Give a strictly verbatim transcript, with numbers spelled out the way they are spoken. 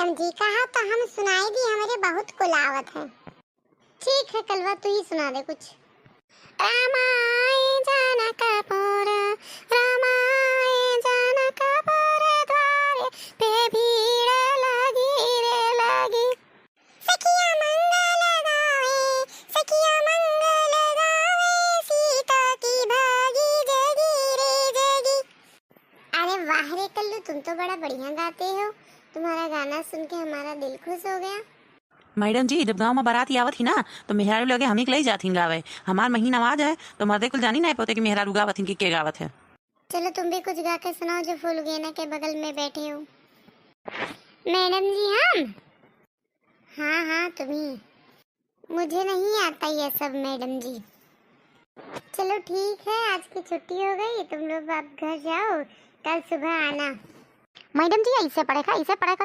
मैडम जी, कहा तो हम सुनाई दी, हमरे बहुत कुल आवत है। ठीक है कलवा, तू ही सुना दे कुछ। रामाय जनकपुर, रामाय जनकपुर द्वारे, पे भीड़ लगी रे लगी। सखिया मंगल गावे, सखिया मंगल गावे, सीता की भागी जगी रे जगी। अरे वाह रे कल्लू, तुम तो बड़ा बढ़िया गाते हो, तुम्हारा गाना सुन के हमारा दिल खुश हो गया। मैडम जी, जब गाँव में बारात आवत ही ना, तो मेहरारू लगे हमही के लई जात ही गावे। हमार महीन आवाज है, तो मर्दे कुल जानी नहीं पोते कि मेहरारू गावत ही कि के गावत है। चलो तुम भी कुछ गा के सुनाओ, जो फूल गेना के बगल में बैठे हो। मैडम जी, हम? हाँ हाँ, तुम्ही। मुझे नहीं आता ये सब मैडम जी। चलो ठीक है, आज की छुट्टी हो गई, तुम लोग अब घर जाओ, कल सुबह आना। मैडम जी, ऐसे पढ़े का, ऐसे पढ़े का